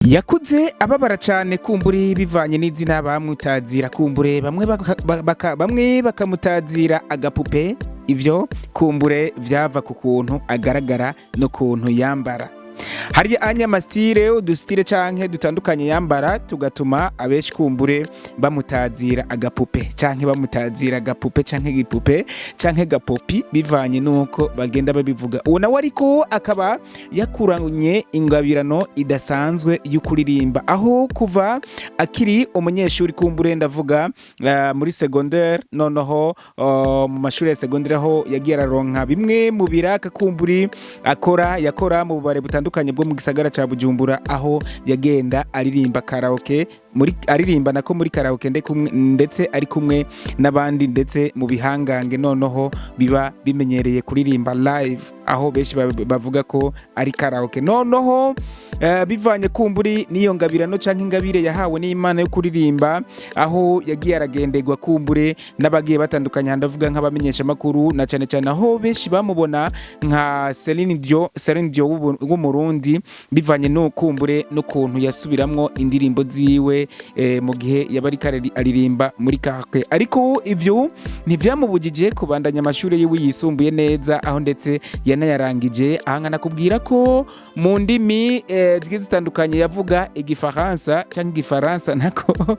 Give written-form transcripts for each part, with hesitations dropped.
Yakuze ababara cyane kumbure bivanye n'izina bamutazira, kumbure bamwe bamwe bakamutazira agapupe. Ivyo kumbure vyava ku kuntu agaragara no kuntu yambara. Hari anya ma style, udu style canke dutandukanye yambara, tugatuma abenshi kumbure bamutazira agapupe canke bamutazira agapupe canke gipupe canke gapopi, bivanye nuko bagenda babivuga. Uwo nawe ariko akaba yakuranye ingabirano idasanzwe yo kuririmba, aho kuva akiri umunyeshuri, kumbure ndavuga muri secondaire, noneho mu mashuri ya secondaire, aho yagiye araronka bimwe mu biraka kumburi akora, yakora mu bubare butandukanye bwo mu gisagara ca Bujumbura, aho yagenda aririmba karaoke muri, aririmba nako muri karaoke ndetse ari kumwe n'abandi, ndetse mu bihangange noneho biba bimenyereye kuririmba live, aho benshi bavuga ko ari karaoke. Noneho bivanye kumburi n'iyo ngabirano canke ingabire yahawe n'Imana yo kuririmba, aho yagiye aragenderwa kumbure n'abagiye batandukanye, ndavuga nk'abamenyesha makuru, na cyane cyane aho benshi bamubona nka Celine Dion, Celine Dion w'Umurundi, bivanye no kumbure n'ukuntu yasubiramwo indirimbo ziwe mu gihe yaba ariko aririmba muri karaoke. Ariko ivyo ntivyamubujije kubandanya amashuri yiwe yisumbuye neza, aho ndetse yanayarangije. Aha nakubwira ko mu ndimi zigiye zitandukanye yavuga igifaransa cyangwa igifaransa nako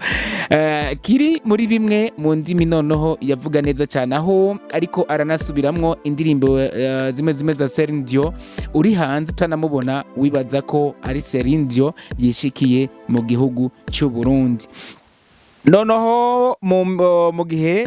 kiri muri bimwe mu ndimi noneho yavuga neza cyane, aho ariko aranasubiramwo indirimbo zimwe zimwe za Celine Dion. Uri hanze utanamubona wibaza ko ari Celine Dion yishikiye mu gihugu cy'u Burundi. Noneho mu gihe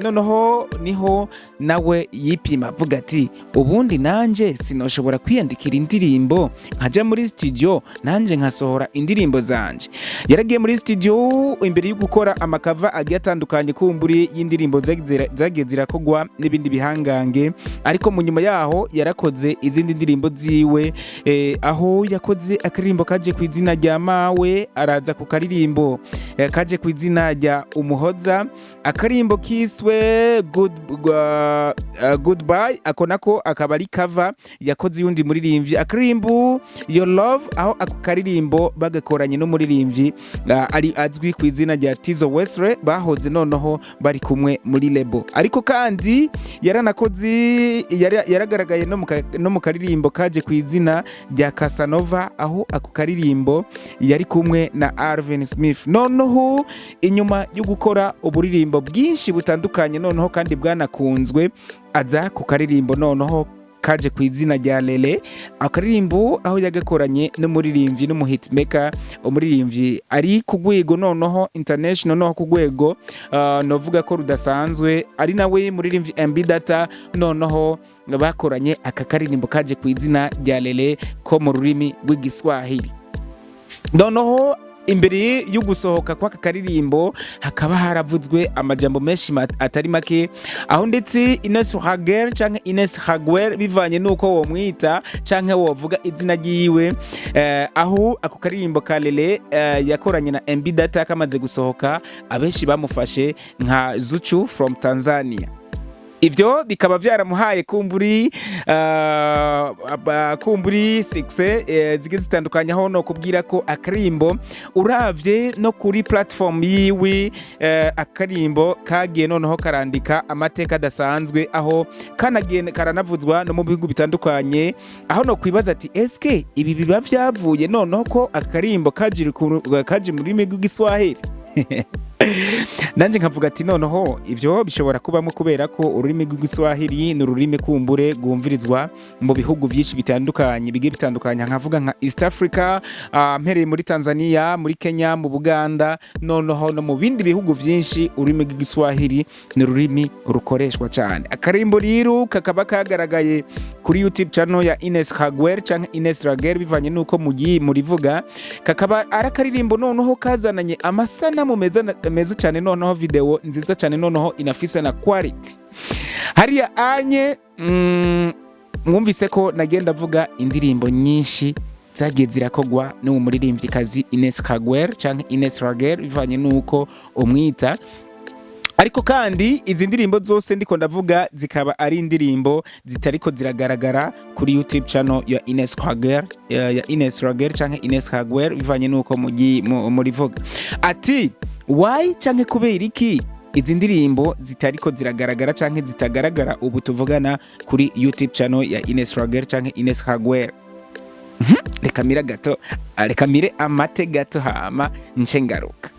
noneho niho nawe yipima avuga ati: "Ubundi nanje sinoshobora kwiyandikira indirimbo, nkaja muri studio nanje nkasohora indirimbo zanje?" Yaragiye muri studio imbere yo gukora ama cover agiye atandukanye kumburi y'indirimbo zagiye zirakogwa n'ibindi bihangange. Ariko mu nyuma yaho yarakoze izindi ndirimbo ziwe, aho yakoze akaririmbo kaje ku izina rya Mawe, araza ku karirimbo kaje ku izina rya Umuhoza, akarimbo kiswe Goodbye, ako nako akaba ari cover yakoze yundi muririmbyi. Akarimbo Your Love, aho ako karirimbo bagakoranye n'umuririmbyi ari azwi ku izina rya Tizo Wesley, bahoze noneho bari kumwe muri label. Ariko kandi yaranakoze, yaragaragaye no mu karirimbo kaje ku izina rya Casanova, aho ako karirimbo yari kumwe na Alvin Smith. Noneho inyuma yo gukora uburirimbo bwinshi butandukanye, noneho kandi bwanakunzwe, aza ku karirimbo noneho kaje ku izina rya Lele, akaririmbo aho yagakoranye n'umuririmbyi n'umu hitmaker, umuririmbyi ari ku rwego noneho international, noneho ku rwego novuga ko rudasanzwe, ari nawe muririmbyi MB Data. Noneho bakoranye aka karirimbo kaje ku izina rya Lele ko mu rurimi rw'Igiswahili. Noneho imbere yo gusohoka kw'aka karirimbo hakaba haravuzwe amajambo menshi atari make, aho ndetse Ines Raguel canke Ines Raguel, bivanye nuko womwita canke wovuga izina ryiwe, aho ako karirimbo ka Lele yakoranye na MB Data kamaze gusohoka, abenshi bamufashe nka Zuchu from Tanzania. Ibyo bikaba byaramuhaye kumburi kumburi succès zigiye zitandukanye, aho no kubwira ko akarimbo uravye no kuri platform yiwe, akarimbo kagiye noneho karandika amateka adasanzwe, aho kanagiye karanavuzwa no mu bihugu bitandukanye, aho no kwibaza ati: "Eske ibi biba vyavuye noneho ko akarimbo kaje mu rurimi rw'Igiswahili?" Nanjye nkavuga ati noneho ibyo bishobora kubamo, kubera ko ururimi rw'Igiswahili ni ururimi kumbure rwumvirizwa mu bihugu byinshi bitandukanye, bigiye bitandukanye, nkavuga nka East Africa, mpereye muri Tanzania, muri Kenya, mu Buganda, noneho no mu bindi bihugu byinshi ururimi rw'Igiswahili ni ururimi rukoreshwa cyane. Akarimbo rero kakaba kagaragaye kuri YouTube channel ya Ines Raguel canke Ines Raguel, bivanye nuko mugiye murivuga, kakaba ari akaririmbo noneho kazananye amasanamu meza meza cyane, noneho video nziza cyane, noneho inafise na quality hariya anye. Mwumvise ko nagenda avuga indirimbo nyinshi zagiye zirakogwa n'uwo muririmvyikazi Ines Raguel canke Ines Raguel, bivanye nuko umwita. Ariko kandi izi ndirimbo zose ndiko ndavuga zikaba ari indirimbo zitariko ziragaragara kuri YouTube channel ya Ines Raguel, ya Ines Raguel canke Ines Raguel, bivanye nuko murivuga. Ati why, canke kubera iki izi ndirimbo zitariko ziragaragara canke zitagaragara ubu tuvugana kuri YouTube channel ya Ines Raguel canke Ines Raguel? Reka mire gato, reka mire amate gato, hama nce ngaruka.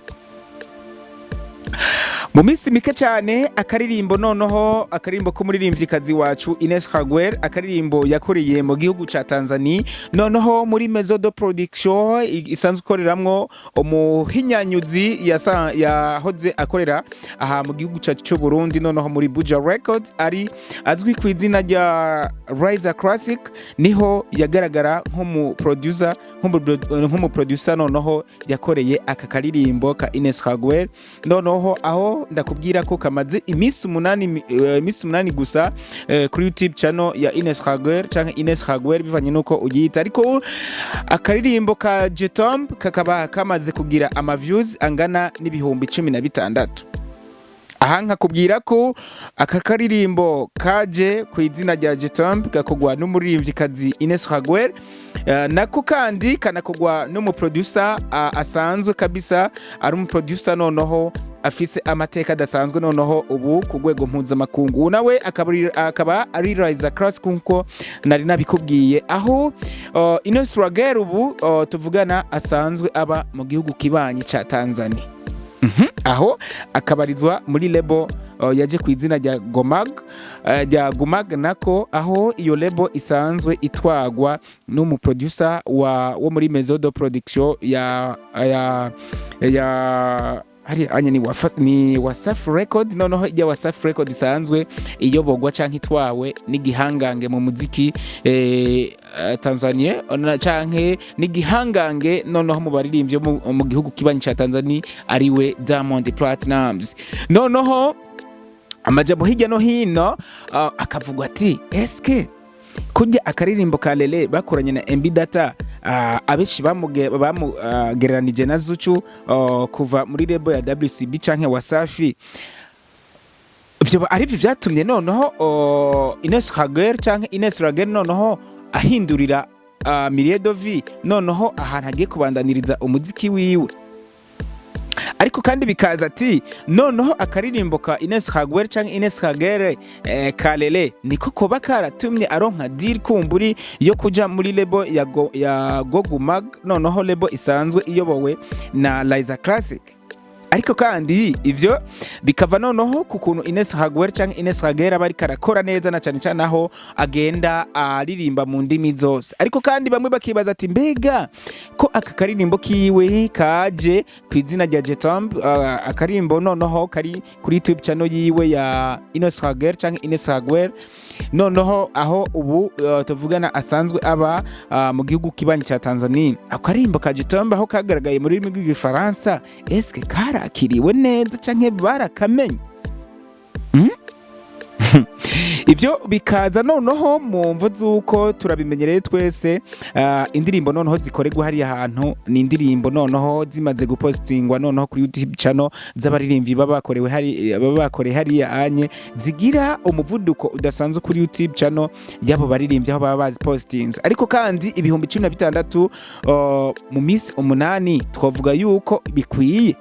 Mu minsi mike cyane, akaririmbo noneho, akaririmbo k'umuririmvyikazi wacu Ines Raguel, akaririmbo yakoreye mu gihugu ca Tanzania, noneho muri Maison de Production isanzwe ikoreramwo umuhinyanyuzi yahoze akorera aha mu gihugu cacu cy'u Burundi, noneho muri Buja Records, ari azwi ku izina rya Rise Classic, niho yagaragara nk'umu producer, nk'umu producer. Noneho yakoreye aka karirimbo ka Ines Raguel, noneho aho ndakubwira ko kamaze iminsi 8 gusa kuri YouTube channel ya Ines Raguel canke Ines Raguel, bivanye nuko uyita. Ariko akaririmbo ka Jetomb kakaba kamaze kugira ama views angana n'16,000. Aha nkakubwira ko aka karirimbo kaje ku izina rya Jetomb, gakorwa n'umuririmvyikazi Ines Raguel, nako kandi kanakorwa n'umuproducer asanzwe kabisa ari umuproducer noneho afise amateka adasanzwe, noneho ubu ku rwego mpuzamakungu. Ubu nawe akaba ari Liza Classic, nkuko nari nabikubwiye, aho Ines Raguel ubu tuvugana asanzwe aba mu gihugu kibanyi ca Tanzania. Aho akabarizwa muri label yaje ku izina rya Gomag, rya Gumag nako, aho iyo label isanzwe itwagwa n'umuproducer wo muri Maison de Production ya hari anya ni Wasafi Record. Noneho ijya Wasafi Record isanzwe iyobogwa canke itwawe n'igihangange mu muziki Tanzania, canke n'igihangange noneho mu baririmbyi mu gihugu kibanyi ca Tanzania, ariwe Diamond Platnumz. Noneho amajambo hirya no hino akavugwa ati: eske kurya akaririmbo ka Lele bakoranye na MB Data, abenshi bamugereranije na Zuchu kuva muri label ya WCB canke Wasafi, ivyo arivyo vyatumye noneho Ines Raguel canke Ines Raguel noneho ahindurira Millier de Vie, noneho ahantu agiye kubandaniriza umuziki wiwe? Ariko kandi bikaza ati noneho akaririmbo ka Ines Raguel canke Ines Raguel Kalele niko koba karatumye aronka deal kumburi yo kuja muri label ya Gogumag, noneho label isanzwe iyobowe na Liza Classic. Ariko kandi ivyo bikava noneho ku kuntu Ines Raguel canke Ines Raguel aba ariko arakora neza, na cane cane aho agenda aririmba mu ndimi zose. Ariko kandi bamwe bakibaza ati: mbega ko aka karirimbo kiwe kaje ku izina rya Jetomb, akaririmbo noneho kari kuri YouTube channel yiwe ya Ines Raguel canke Ines Raguel, noneho aho ubu tuvugana asanzwe aba mu gihugu kibanyi ca Tanzania, ako karirimbo ka Jetomb aho kagaragaye mu rurimi rw'Igifaransa, eske karakiriwe neza canke barakamenye? Ibyo bikaza noneho mu mvo z'uko turabimenyereye twese, indirimbo noneho zikorerwa hariya hantu ni indirimbo noneho zimaze gupostingwa noneho kuri YouTube channel z'abaririmbyi baba bakorewe hari baba bakoreye hariya anye, zigira umuvuduko udasanzwe kuri YouTube channel y'abo baririmbyi aho baba bazipostinze. Ariko kandi 16,000 mu minsi 8, twavuga yuko bikwiye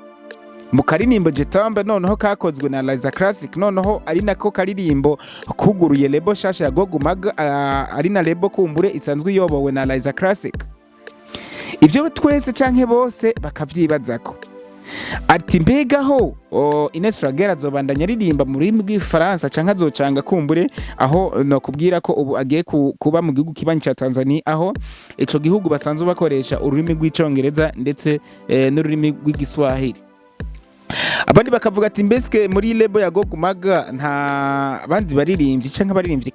mu karirimbo Jetombe noneho kakozwe na Liza Classic, noneho ari nako karirimbo kuguruye label shasha ya Gogumag, ari na label kumbure isanzwe iyobowe na Liza Classic. Ivyo twese canke bose bakavyibazako ati: mbegaho Ines Raguel azobandanya aririmba mu rurimi rw'Igifaransa canke azocanga kumbure aho nokubwira ko ubu agiye kuba mu gihugu kibanyi ca Tanzania, aho ico gihugu basanzwe bakoresha ururimi rw'Icongereza ndetse n'ururimi rw'Igiswahili? Abandi bakavuga ati: mbeske muri label ya Gogumaga nta bandi baririmbyi canke abaririmbyi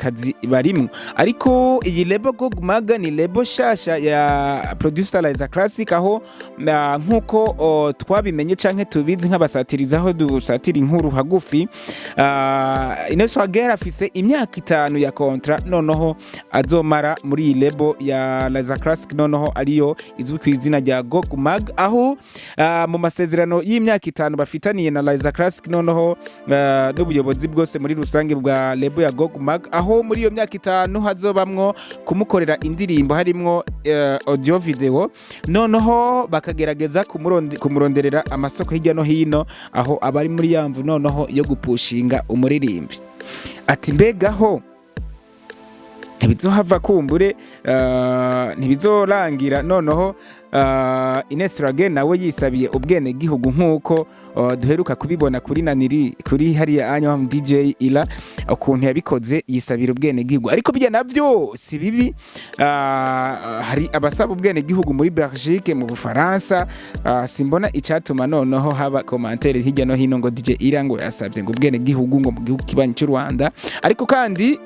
barimwo? Ariko iyi label Gogumaga ni label shasha ya producer Liza Classic, aho nkuko twabimenye canke tubizi nk'abasatiriza, aho dusatira inkuru hagufi, Ines Raguel afise imyaka 5 ya contrat noneho azomara muri iyi label ya Liza Classic, noneho ariyo izwi ku izina rya Gogumag, aho mu masezerano y'imyaka 5 bafitaniye. afitaniye na Liza Classic, noneho n'ubuyobozi bwose muri rusange bwa label ya Gogmag, aho muri iyo myaka 5 hazobamwo kumukorera indirimbo harimwo audio, video, noneho bakagerageza kumuronderera amasoko hirya no hino, aho abari muri yamvu noneho yo gupushinga umuririmbyi. Ati mbega ho ntibizohava kumbure ntibizorangira noneho Ines Raguel nawe yisabiye ubwene gihugu, nkuko duheruka kubibona kuri naniri, kuri hariya anya wa DJ Ila, ukuntu yabikoze yisabira ubwene gihugu? Ariko bijya navyo si bibi. Hari abasaba ubwene gihugu muri Belgique, mu Bufaransa. Simbona icyatuma noneho haba commentaire hirya no hino ngo DJ Ila ngo yasabye ngo ubwene gihugu ngo mu gihugu kibanyi cy'u Rwanda. Ariko kandi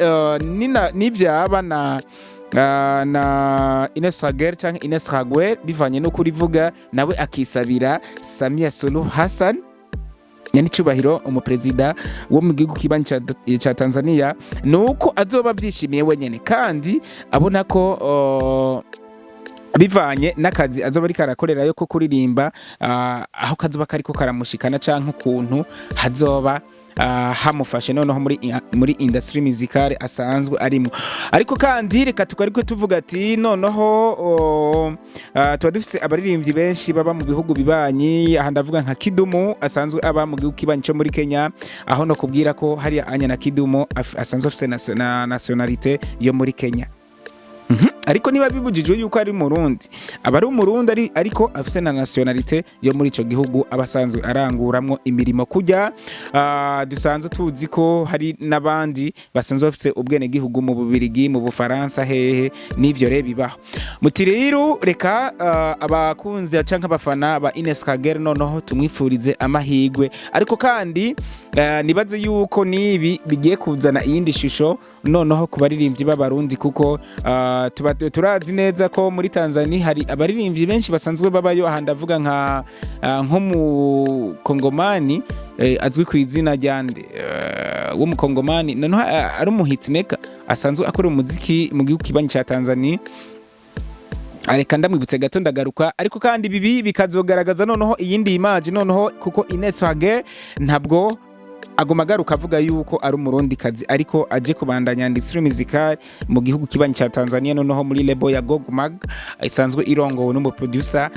nina nivyaba na Ines Raguel canke Ines Raguel, bivanye no kurivuga, nawe akisabira Samia Suluhu Hassan, nyanicubahiro umuperezida wo mu gihugu kibanyi ca Tanzania, nuko azoba avyishimiye wenyene kandi abona ko bivanye n'akazi azoba ariko arakorerayo ko kuririmba, aho kazoba kariko karamushikana canke ukuntu hazoba hamufashe noneho muri industry musicale asanzwe arimo. Ariko kandi reka tugaruke tuvuga ati noneho tuba dufite abaririmbyi benshi baba mu bihugu bibanyi. Aha ndavuga nka Kidumu asanzwe aba mu gihugu kibanyi cyo muri Kenya, aho no kubwira ko hariya anya na Kidumu asanzwe afise na nationalité yo muri Kenya. Ariko niba bibujijwe yuko ari Umurundi, aba ari Umurundi ariko afise na nationalité yo muri ico gihugu aba asanzwe aranguramwo imirimo, kujya dusanzwe tuzi ko hari n'abandi basanzwe bafise ubwenegihugu mu Bubirigi, mu Bufaransa, hehe n'ivyo rero bibaho. Muti rero reka abakunzi canke abafana ba Ines Raguel noneho tumwifurize amahigwe. Ariko kandi nibaze yuko nibi bigiye kuzana iyindi shusho noneho ku baririmbyi b'Abarundi, kuko tuba turazi neza ko muri Tanzania hari abaririmbyi benshi basanzwe babayo. Aha ndavuga nka nko mu Kongomani azwi ku izina rya nde, w'Umukongomani noneho ari umuhitmaker asanzwe akora umuziki mu gihugu kibanyi ca Tanzania. Reka ndamwibutse gato, ndagaruka. Ariko kandi ibi bikazogaragaza noneho iyindi image noneho, kuko Ines Raguel ntabwo aguma agaruka avuga yuko ari Umurundikazi, ariko aje kubandanya industrie musicale mu gihugu kibanyi ca Tanzania, noneho muri label ya Gogmag isanzwe irongowe n'umuproducer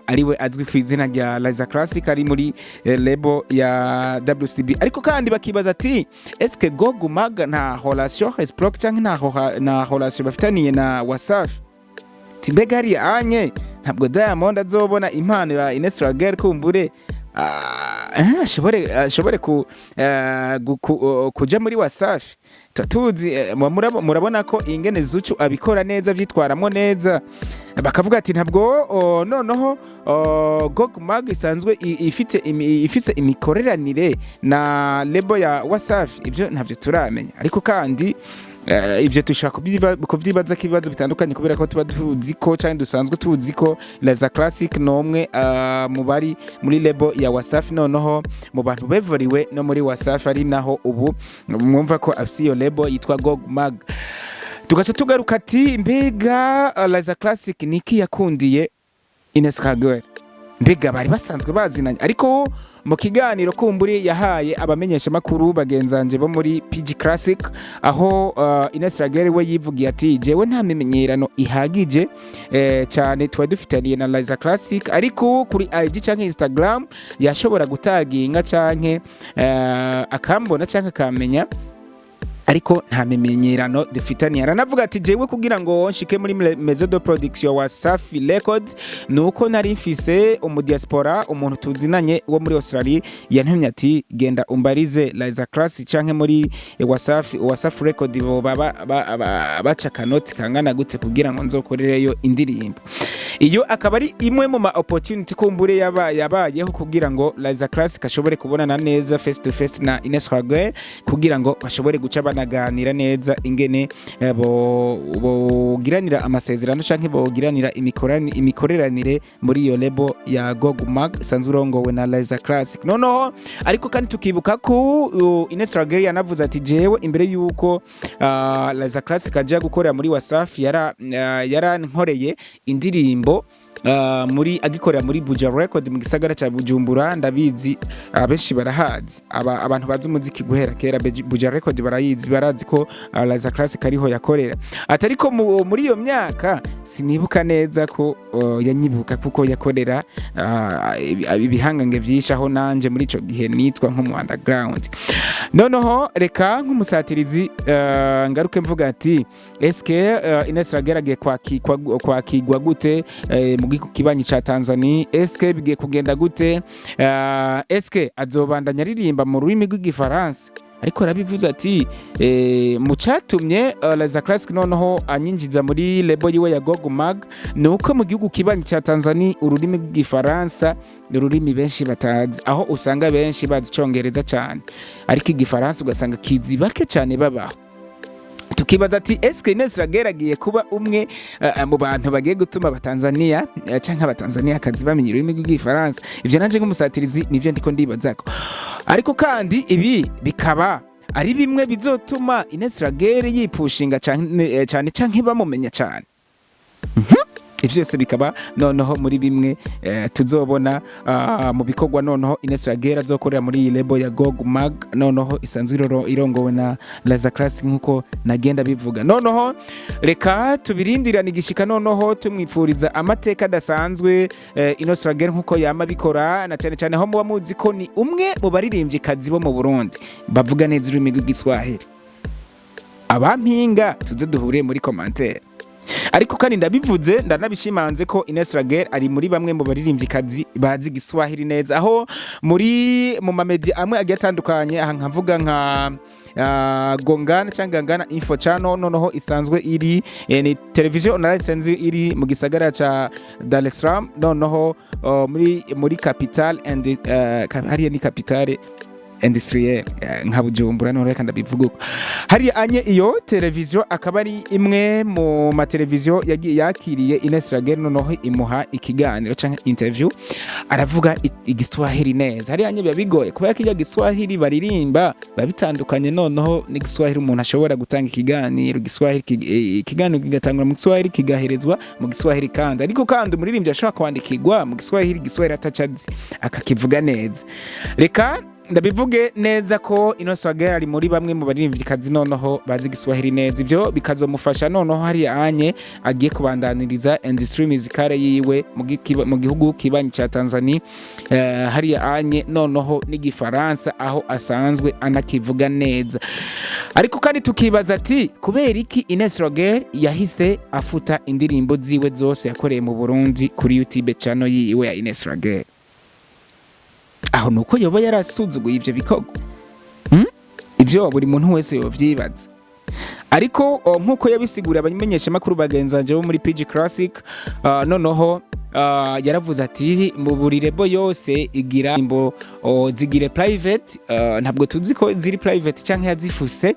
ariwe azwi ku izina rya Liza Classic, ari muri label ya WCB. Ariko kandi bakibaza ati est-ce que Gogmag nta relation réciproque canke nta relation bafitaniye na Wasafi? Ati mbega hariya anye ntabwo Diamond azobona impano ya Ines Raguel, kumbure ashobore kuja muri Wasafi? Tuzi murabona ko ingene Zuchu abikora neza, vyitwaramwo neza. Bakavuga ati ntabwo noneho Gogmag isanzwe ifite imikoreranire na label ya Wasafi. Ibyo ntavyo turamenya. Ariko kandi ivyo dushobora kuvyibaza ko ibibazo bitandukanye, kubera ko tuba tuzi ko canke dusanzwe tuzi ko Liza Classic nomwe mu bari muri label ya Wasafi, noneho mu bantu bevuriwe no muri Wasafi, ari naho ubu mwumva ko afise iyo label yitwa Gogmag. Tugaca tugaruka ati mbega Liza Classic niki yakundiye Ines Raguel? Mbega bari basanzwe bazinanye? Ariko mu kiganiro kumburi yahaye abamenyeshamakuru bagenzanje bo muri PG Classic, aho Ines Raguel we yivugiye ati jewe nta mimenyerano ihagije cyane twari dufitaniye na Liza Classic, ariko kuri IG canke Instagram yashobora gutaginga canke akambona canke akamenya, ariko nta mimenyerano dufitaniye. Aranavuga ati jewe kugira ngo nshike muri maison de production wa Safi Records, nuko nari mfise umudiaspora, umuntu tuzinanye wo muri Australia, yantumye ati genda umbarize Liza Classic canke muri Wasafi Record bo baba baca kanoti kangana gute kugira ngo nzokorereyo indirimbo. Iyo akaba ari imwe mu ma opportunity kumbure yabayeho kugira ngo Liza Classic ashobore kubonana neza face to face na Ines Raguel, kugira ngo bashobore guca banaganira neza ingene bogiranira amasezerano canke bogiranira imikoreranire muri iyo label ya Gogmag isanzwe irongowe na Liza Classic. Noneho ariko kandi tukibuka ko Ines Raguel yanavuze ati jewe imbere yuko Liza Classic aja gukorera muri Wasafi, yarankoreye indirimbo. muri agikorera muri Buja Record mu gisagara ca Bujumbura. Ndabizi abenshi barahazi, abantu bazi umuziki guhera kera, Buja Record barayizi, barazi ko Liza Classic ariho yakorera. Atariko muri iyo myaka sinibuka neza ko yanyibuka, kuko yakorera ibihangange vyinshi, aho nanje muri ico gihe nitwa nko mu underground. Noneho reka nk'umusatirizi ngaruke mvuga ati: eske Ines Raguel agiye kwakigwa gute mu gihugu kibanyi ca Tanzania? Eske bigiye kugenda gute? Eske azobandanya aririmba mu rurimi rw'Igifaransa? Ariko arabivuze ati mu catumye Liza Classic noneho anyinjiza muri label yiwe ya Gog Mag ni uko mu gihugu kibanyi ca Tanzania ururimi rw'Igifaransa ni ururimi benshi batazi, aho usanga benshi bazi Icongereza cyane, ariko Igifaransa ugasanga kizi bake cyane babaho. Tukibaza ati: eske Ines Raguel agiye kuba umwe mu bantu bagiye gutuma Abatanzania canke Abatanzania kazi bamenya ururimi rw'Igifaransa? Ivyo nanje nk'umusatirizi nivyo ndiko ndibazako. Ariko kandi ibi bikaba ari bimwe bizotuma Ines Raguel yipushinga cane cane canke bamumenya cane. Ivyo byose bikaba noneho muri bimwe tuzobona mu bikorwa noneho Ines Raguel azokorera muri iyi label ya Gog Mag, noneho isanzwe irongowe na Liza Classic, nkuko nagenda bivuga. Noneho reka tubirindirane igishika, noneho tumwifuriza amateka adasanzwe Ines Raguel, nkuko yama bikora, na cyane cyane aho muba muzi ko ni umwe mu baririmvyikazi bo mu Burundi bavuga neza ururimi rw'Igiswahili. Abampinga tuze duhure muri commentaire. Ariko kandi ndabivuze, ndanabishimanze ko Ines Raguel ari muri bamwe mu baririmvyikazi bazi Igiswahili neza, aho muri mu mamedia amwe agiye atandukanye, aha nkavuga nka Gongana cyangwa Gangana Info Channel, noneho isanzwe iri ni televiziyo online isanzwe iri mu gisagara ca Dar es Salaam, noneho muri capital and hariya ni capitale industrielle nka Bujumbura. Noneho reka ndabivuga uko hariya anye iyo televiziyo akaba ari imwe mu mateleviziyo yagiye yakiriye Ines Raguel, noneho imuha ikiganiro canke interview, aravuga Igiswahili neza. Hariya anye biba bigoye kubera ko irya Giswahili baririmba biba bitandukanye noneho n'Igiswahili umuntu ashobora gutanga ikiganiro. Igiswahili ikiganiro kigatangura mu Giswahili, kigaherezwa mu Giswahili kandi, ariko kandi umuririmbyi ashobora kwandikirwa mu Giswahili, Igiswahili atacazi akakivuga neza. Reka ndabivuge neza ko Ines Raguel ari muri bamwe mu baririmvyikazi noneho bazi Igiswahili neza. Ivyo bikazomufasha noneho hariya anye agiye kubandaniriza industry musicale yiwe mu gihugu kibanyi ca Tanzania, hariya anye noneho n'Igifaransa aho asanzwe anakivuga neza. Ariko kandi tukibaza ati: kubera iki Ines Raguel yahise afuta indirimbo ziwe zose yakoreye mu Burundi kuri YouTube channel yiwe ya Ines Raguel? Aho nuko yoba yarasuzuguye ivyo bikorwa? Ivyo buri muntu wese yovyibaza. Ariko nkuko yabisiguriye abamenyeshamakuru bagenzanje bo muri PG Classic, noneho yaravuze ati mu buri label yose igira imbo zigire private. Ntabwo tuzi ko ziri private canke yazifuse,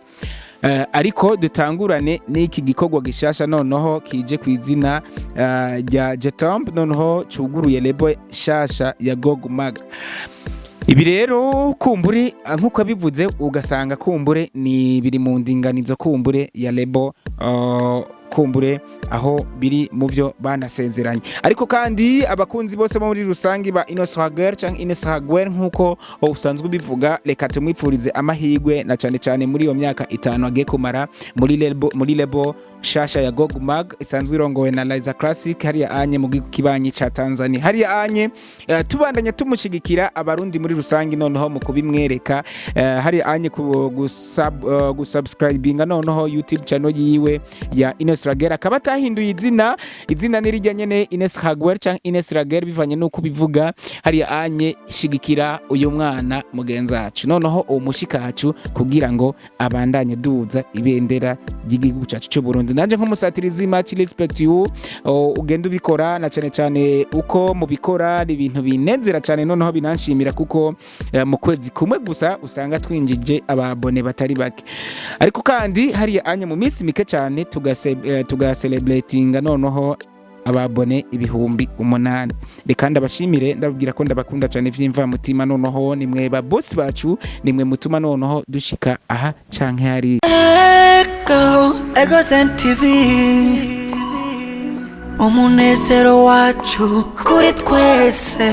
ariko dutangurane n'iki gikorwa gishasha noneho kije ku izina rya Jetomb, noneho cuguruye label shasha ya Gog Mag. Ibi rero kumbure nkuko abivuze, ugasanga kumbure ni biri mu ndinganizo kumbure ya label, kumbure aho biri mu byo banasezeranye. Ariko kandi abakunzi bose bo muri rusange ba Ines Raguel cyangwa Ines Raguel nkuko usanzwe ubivuga, reka tumwipfurize amahirwe, na cyane cyane muri iyo myaka 5 agiye kumara muri label shasha ya Gog Mag isanzwe irongowe na Liza Classic hariya anye mu gihugu kibanyi ca Tanzania. Hariya anye tubandanya tumushigikira, Abarundi muri rusange, noneho mu kubimwereka hariya anye ku gusubscribinga noneho YouTube channel yiwe ya Ines Raguel, akaba atahinduye izina. Izina ni rijya nyene, Ines Raguel canke Ines Raguel, bivanye nuko ubivuga. Hariya anye shigikira uyu mwana mugenzi wacu, noneho uwo mushikacu, kugira ngo abandanye duza ibendera ry'igihugu cyacu cy'u Burundi. Nanje nk'umusatirizi, much respect you. Ugenda ubikora, na cyane cyane uko mubikora ni ibintu binezera cyane, noneho binanshimira kuko mu kwezi kumwe gusa usanga twinjije ababone batari bake. Ariko kandi hariya anye mu minsi mike cyane tugaselebratinga noneho ababone 8000. Reka ndabashimire, ndababwira ko ndabakunda cyane vy'imvamutima. Noneho nimwe ba boss bacu, nimwe mutuma noneho dushika aha canke hari. Echo, Echo TV. Umunezero wacu kuri twese.